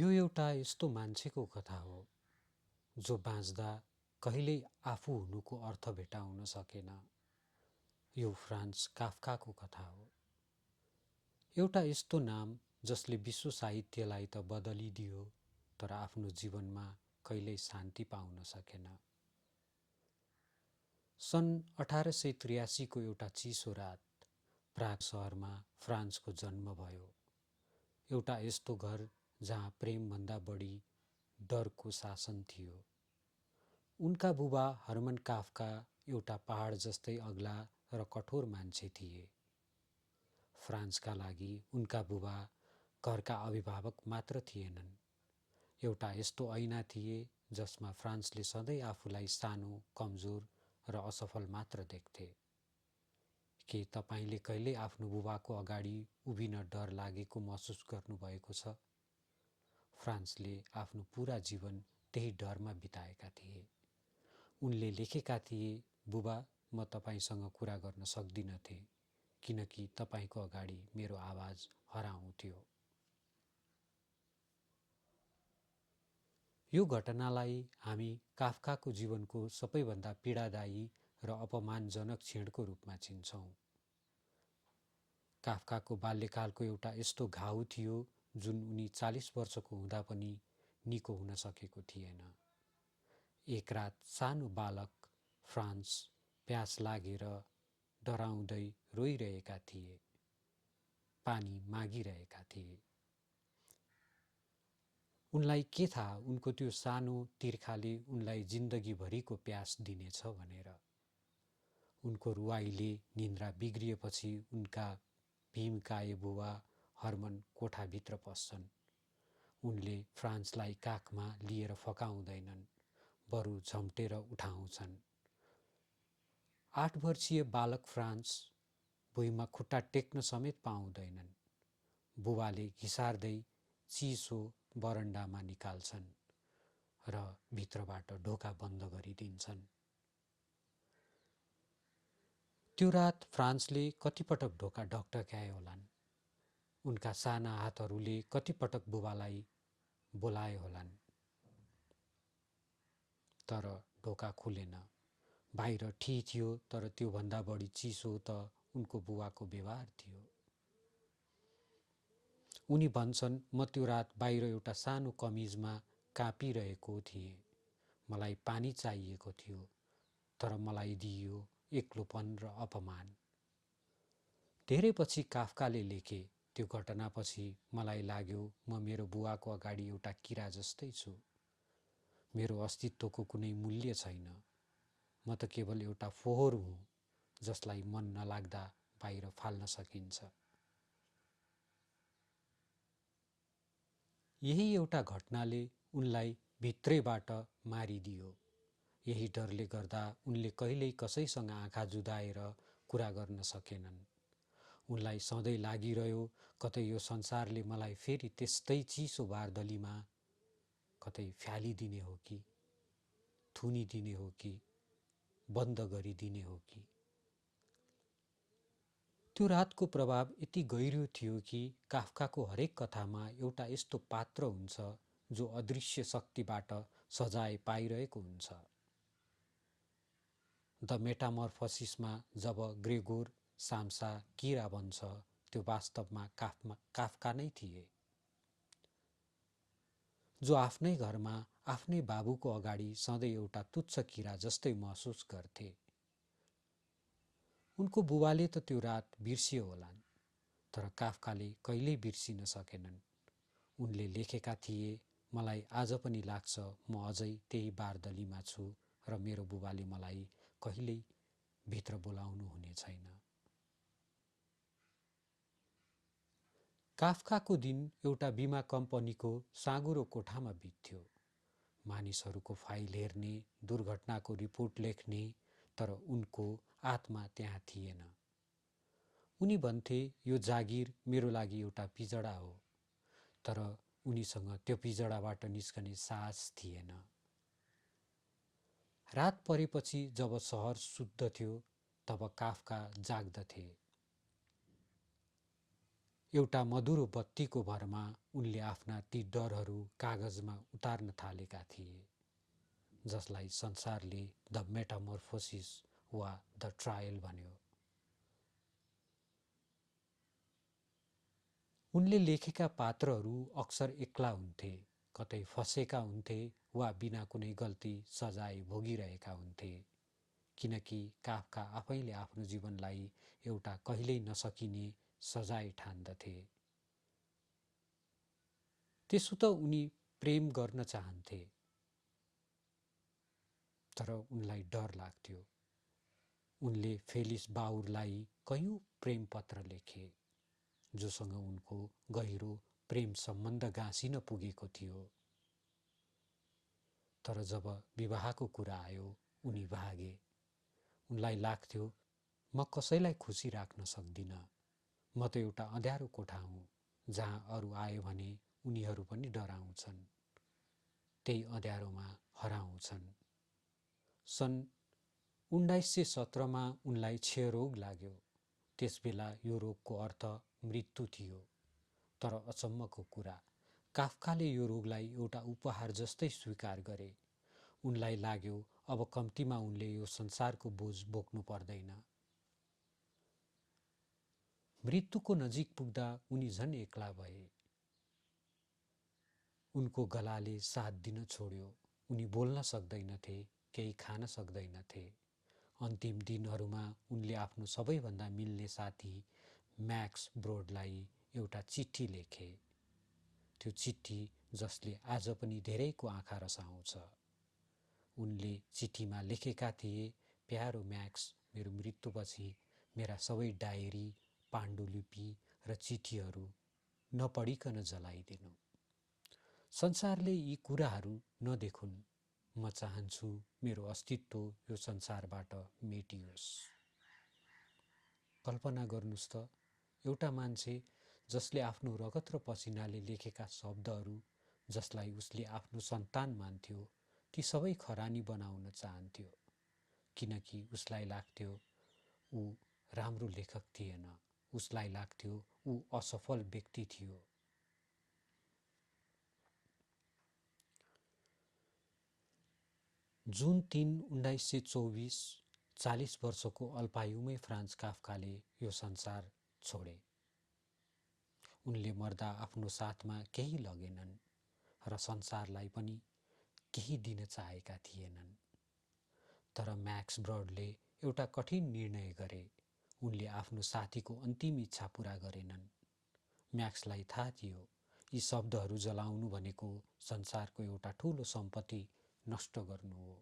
यो एउटा यस्तो मान्छेको कथा हो जो बाँच्दा कहिल्यै आफू हुनुको अर्थ भेटाउन सकेन। यो फ्रान्स काफ्काको कथा हो। एउटा यस्तो नाम जसले विश्व साहित्यलाई त बदलिदियो तर आफ्नो जीवनमा कहिल्यै शान्ति पाउन सकेन। सन् 1883 को एउटा चिसो रात प्राग सहरमा फ्रान्सको जन्म भयो। एउटा यस्तो घर जहाँ प्रेमभन्दा बढी डरको शासन थियो। उनका बुबा हर्मन काफ्का एउटा पहाड जस्तै अग्ला र कठोर मान्छे थिए। फ्रान्सका लागि उनका बुबा घरका अभिभावक मात्र थिएनन्, एउटा यस्तो ऐना थिए जसमा फ्रान्सले सधैँ आफूलाई सानो, कमजोर र असफल मात्र देख्थे। के तपाईले कहिले आफ्नो बुबाको अगाडि उभिन डर लागेको महसुस गर्नुभएको छ? फ्रान्सले आफ्नो पुरा जीवन त्यही डरमा बिताएका थिए। उनले लेखेका थिए, बुबा, म तपाईसँग कुरा गर्न सक्दिनथे किनकि तपाईको अगाडि मेरो आवाज हराउँथ्यो। यो घटनालाई हामी काफ्काको जीवनको सबैभन्दा पीडादायी र अपमानजनक क्षणको रूपमा चिन्छौँ। काफ्काको बाल्यकालको एउटा यस्तो घाउ थियो जुन उनी 40 वर्षको हुँदा पनि निको हुन सकेको थिएन। एक रात सानो बालक फ्रान्स प्यास लागेर डराउँदै रोइरहेका थिए, पानी मागिरहेका थिए। उनलाई के थाहा उनको त्यो सानो तिर्खाले उनलाई जिन्दगीभरिको प्यास दिनेछ भनेर। उनको रुवाईले निन्द्रा बिग्रिएपछि उनका भीमकाय बुबा हर्मन कोठाभित्र पस्छन्। उनले फ्रान्सलाई काखमा लिएर फकाउँदैनन्, बरु झम्टेर उठाउँछन्। 8 वर्षीय बालक फ्रान्स भुइँमा खुट्टा टेक्न समेत पाउँदैनन्। बुबाले घिसार्दै चिसो बरन्डामा निकाल्छन् र भित्रबाट ढोका बन्द गरिदिन्छन्। त्यो रात फ्रान्सले कतिपटक ढोका ढकढक्याए होलान्। उनका साना हातहरूले कतिपटक बुबालाई बोलाए होलान्, तर ढोका खुलेन। बाहिर थियो तर त्यो भन्दा बढी चिसो त उनको बुबाको व्यवहार थियो। उनी भन्छन्, म त्यो रात बाहिर एउटा सानो कमिजमा काँपिरहेको थिएँ। मलाई पानी चाहिएको थियो तर मलाई दिइयो एक्लोपन र अपमान। धेरै पछि काफ्काले लेखे, त्यो घटनापछि मलाई लाग्यो म मेरो बुवाको अगाडि एउटा किरा जस्तै छु। मेरो अस्तित्वको कुनै मूल्य छैन। म त केवल एउटा फोहोर हुँ जसलाई मन नलाग्दा बाहिर फाल्न सकिन्छ। यही एउटा घटनाले उनलाई भित्रैबाट मारिदियो। यही डरले गर्दा उनले कहिल्यै कसैसँग आँखा जुदाएर कुरा गर्न सकेनन्। उनलाई सधैँ लागिरह्यो कतै यो संसारले मलाई फेरि त्यस्तै चिसो बारदलीमा कतै फ्यालिदिने हो कि, थुनिदिने हो कि, बन्द गरिदिने हो कि। त्यो रातको प्रभाव यति गहिरो थियो कि काफ्काको हरेक कथामा एउटा यस्तो पात्र हुन्छ जो अदृश्य शक्तिबाट सजाय पाइरहेको हुन्छ। द मेटामर्फसिसमा जब ग्रेगोर साम्सा किरा बन्छ, त्यो वास्तवमा काफ्का नै थिए, जो आफ्नै घरमा आफ्नै बाबुको अगाडि सधैँ एउटा तुच्छ किरा जस्तै महसुस गर्थे। उनको बुबाले त त्यो रात बिर्सियो होलान्, तर काफ्काले कहिल्यै बिर्सिन सकेनन्। उनले लेखेका थिए, मलाई आज पनि लाग्छ म अझै त्यही बारदलीमा छु र मेरो बुबाले मलाई कहिल्यै भित्र बोलाउनु हुने छैन। काफ्काको दिन एउटा बिमा कम्पनीको साँघुरो कोठामा बित्थ्यो। मानिसहरूको फाइल हेर्ने, दुर्घटनाको रिपोर्ट लेख्ने, तर उनको आत्मा त्यहाँ थिएन। उनी भन्थे, यो जागिर मेरो लागि एउटा पिजडा हो, तर उनीसँग त्यो पिजडाबाट निस्कने साहस थिएन। रात परेपछि जब सहर सुत्दथ्यो तब काफ्का जाग्दथे। एउटा मधुरो बत्तीको भरमा उनले आफ्ना ती डरहरू कागजमा उतार्न थालेका थिए, जसलाई संसारले द मेटामोर्फोसिस वा द ट्रायल भन्यो। उनले लेखेका पात्रहरू अक्सर एक्ला हुन्थे, कतै फसेका हुन्थे वा बिना कुनै गल्ती सजाय भोगिरहेका हुन्थे, किनकि काफका आफैले आफ्नो जीवनलाई एउटा कहिल्यै नसकिने सजाय ठान्दथे। त्यसो त उनी प्रेम गर्न चाहन्थे, तर उनलाई डर लाग्थ्यो। उनले फेलिस बाउरलाई कयौं प्रेम पत्र लेखे, जोसँग उनको गहिरो प्रेम सम्बन्ध गाँसिन पुगेको थियो। तर जब विवाहको कुरा आयो, उनी भागे। उनलाई लाग्थ्यो, म कसैलाई खुसी राख्न सक्दिन। म त एउटा अँध्यारो कोठा हुँ, जहाँ अरू आयो भने उनीहरू पनि डराउँछन्, त्यही अँध्यारोमा हराउँछन्। सन् 1917मा उनलाई क्षयरोग लाग्यो। त्यसबेला यो रोगको अर्थ मृत्यु थियो। तर अचम्मको कुरा, काफकाले यो रोगलाई एउटा उपहार जस्तै स्वीकार गरे। उनलाई लाग्यो अब कम्तीमा उनले यो संसारको बोझ बोक्नु पर्दैन। मृत्युको नजिक पुग्दा उनी झन् एक्ला भए। उनको गलाले साथ दिन छोड्यो। उनी बोल्न सक्दैनथे, केही खान सक्दैनथे। अन्तिम दिनहरूमा उनले आफ्नो सबैभन्दा मिल्ने साथी म्याक्स ब्रोडलाई एउटा चिठी लेखे। त्यो चिठी जसले आज पनि धेरैको आँखा रसाउँछ। उनले चिठीमा लेखेका थिए, प्यारो म्याक्स, मेरो मृत्युपछि मेरा सबै डायरी, पाण्डुलिपि र चिठीहरू नपढिकन जलाइदिनु। संसारले यी कुराहरू नदेखुन्। म चाहन्छु मेरो अस्तित्व यो संसारबाट मेटियोस्। कल्पना गर्नुस् त, एउटा मान्छे जसले आफ्नो रगत र पसिनाले लेखेका शब्दहरू, जसलाई उसले आफ्नो सन्तान मान्थ्यो, ती सबै खरानी बनाउन चाहन्थ्यो, किनकि उसलाई लाग्थ्यो ऊ राम्रो लेखक थिएन। उसलाई लाग्थ्यो ऊ असफल व्यक्ति थियो। जुन 3, 1924, 40 वर्षको अल्पायुमै फ्रान्स काफकाले यो संसार छोडे। उनले मर्दा आफ्नो साथमा केही लगेनन् र संसारलाई पनि केही दिन चाहेका थिएनन्। तर म्याक्स ब्रडले एउटा कठिन निर्णय गरे। उनले आफ्नो साथीको अन्तिम इच्छा पूरा गरेनन्। म्याक्सलाई थाहा थियो, यी शब्दहरू जलाउनु भनेको संसारको एउटा ठूलो सम्पत्ति नष्ट गर्नु हो।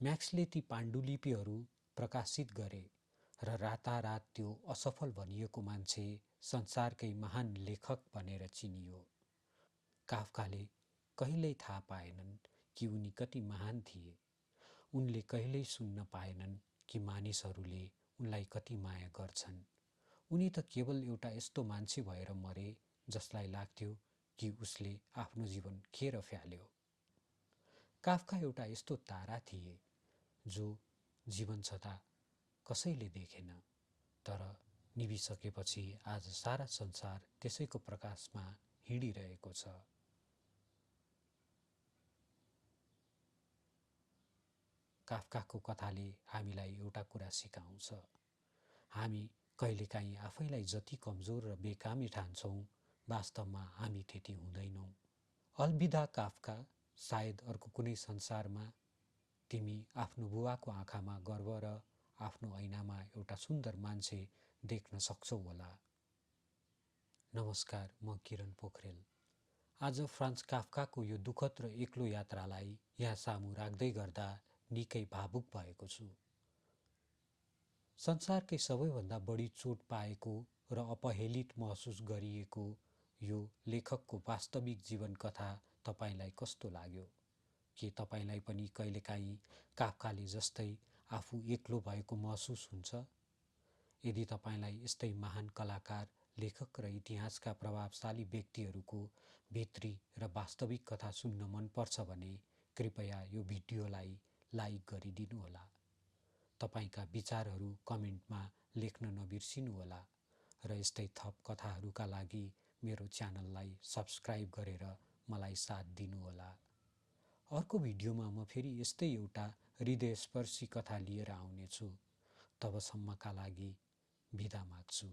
म्याक्सले ती पाण्डुलिपिहरू प्रकाशित गरे र रातारात त्यो असफल भनिएको मान्छे संसारकै महान लेखक भनेर चिनियो। काफकाले कहिल्यै थाहा पाएनन् कि उनी कति महान थिए। उनले कहिल्यै सुन्न पाएनन् कि मानिसहरूले उनलाई कति माया गर्छन्। उनी त केवल एउटा यस्तो मान्छे भएर मरे जसलाई लाग्थ्यो कि उसले आफ्नो जीवन खेर फ्याल्यो। काफका एउटा यस्तो तारा थिए जो जीवन छँदा कसैले देखेन, तर निभिसकेपछि आज सारा संसार त्यसैको प्रकाशमा हिँडिरहेको छ। काफकाको कथाले हामीलाई एउटा कुरा सिकाउँछ। हामी कहिलेकाहीँ आफैलाई जति कमजोर र बेकामी ठान्छौँ, वास्तवमा हामी त्यति हुँदैनौँ। अलविदा काफका, सायद अर्को कुनै संसारमा तिमी आफ्नो बुवाको आँखामा गर्व र आफ्नो ऐनामा एउटा सुन्दर मान्छे देख्न सक्छौ होला। नमस्कार, म किरण पोखरेल। आज फ्रान्स काफकाको यो दुःखद र एक्लो यात्रालाई यहाँ सामु राख्दै गर्दा निकै भावुक भएको छु। संसारकै सबैभन्दा बढी चोट पाएको र अपहेलित महसुस गरिएको यो लेखकको वास्तविक जीवन कथा तपाईलाई कस्तो लाग्यो? के तपाईलाई पनि कहिलेकाहीँ काफकाले जस्तै आफू एक्लो भएको महसुस हुन्छ? यदि तपाईलाई यस्तै महान कलाकार, लेखक र इतिहासका प्रभावशाली व्यक्तिहरूको भित्री र वास्तविक कथा सुन्न मनपर्छ भने कृपया यो भिडियोलाई लाइक गरिदिनुहोला। तपाईका विचारहरू कमेन्टमा लेख्न नबिर्सिनुहोला र यस्तै थप कथाहरूका लागि मेरो च्यानललाई सब्स्क्राइब गरेर मलाई साथ दिनुहोला। अर्को भिडियोमा म फेरि यस्तै एउटा हृदयस्पर्शी कथा लिएर आउनेछु। तबसम्मका लागि बिदा माग्छु।